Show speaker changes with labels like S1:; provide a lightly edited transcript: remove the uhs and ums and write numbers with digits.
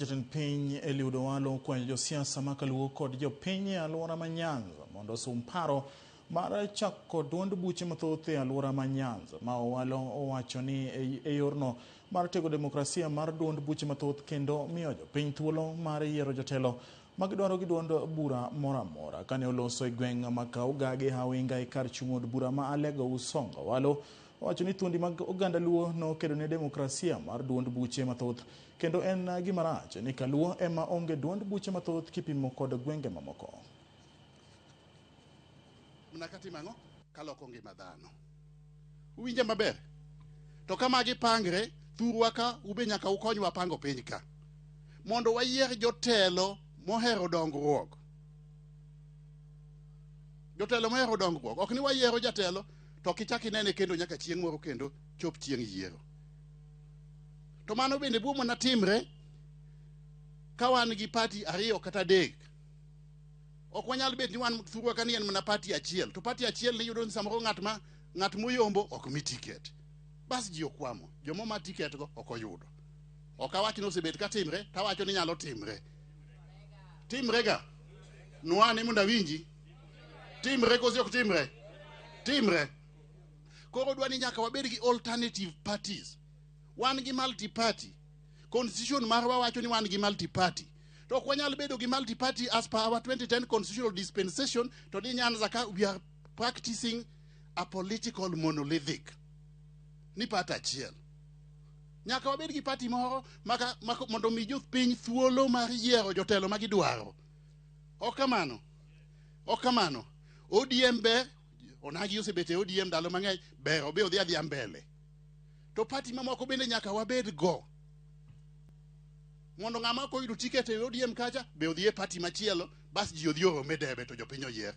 S1: Jatend piny Eliud Owalo okwayo josiasa ma kaluo kod jopiny e alwora ma Nyanza mondo osum paro mar chako duond buche mathoth e alwora ma Nyanza. Ma Owalo owacho ni e yorno mar tego demokrasia mar duond buche mathoth kendo miyo jopiny thuolo mar yiero jotelo magidwaro gi duond bura moro amora. Kane oloso e gweng' ma Kaugagi Hawinga e kar chung' od bura ma Alego Usonga, Owalo owacho ni thuondi mag oganda Luo nokedo ne demokrasia mar duond buche mathoth kendo en gima rach ni Kaluo ema onge duond buche mathoth kipimo kod gwenge mamoko.
S2: Mana katimo ang'o? Kaloko ngima dhano. Uwinja maber? To ka magi pangre, thurwa ka ube nyaka ukonywa pango piny ka. Mondo wayier jotelo mohero dongruok. Jotelo mohero dongruok. Ok ni wayiero jatelo to ok ichak inene kendo nyaka chieng' moro kendo chop chieng' yiero. To mano bende bwo mana timre ka wan gi party ariyo kata adek. Ok wanyal bet ni wan thurwa ka ni en mana party achiel. To party achiel ni yudo ni samoro ng'at ma ng'at moyombo ok mi tiket. Bas ji okwamo. Joma ma tiket go ok oyudo. Ok awach ni osebet ka timre, tawacho ni nyalo timre. Timre ga. Nwane mondo awinji. Timre koso ok timre? Timre. Koro dwa ni nyaka wabed gi alternative parties. Wan gi multi party. Constitution marwa wacho ni wan gi multi party. To ok wanyal bedo gi multi party as per our 2010 constitutional dispensation to ni Nyanza ka we are practicing a political monolithic. Ni party achiel. Nyaka wabed gi party moro maka, maka, mondo mi jopiny thuolo mar yiero jotelo ma gidwaro. Ok kamano. Ok kamano. ODM ber, onagi osebet e ODM ndalo mang'eny, ber obe odhi adhiya mbele. To party mamoko bende nyaka wabed go. Mondo ng'ama ok oyudo tiket e ODM kacha be odhi e party machielo, bas ji odhi orome debe to jopiny oyier.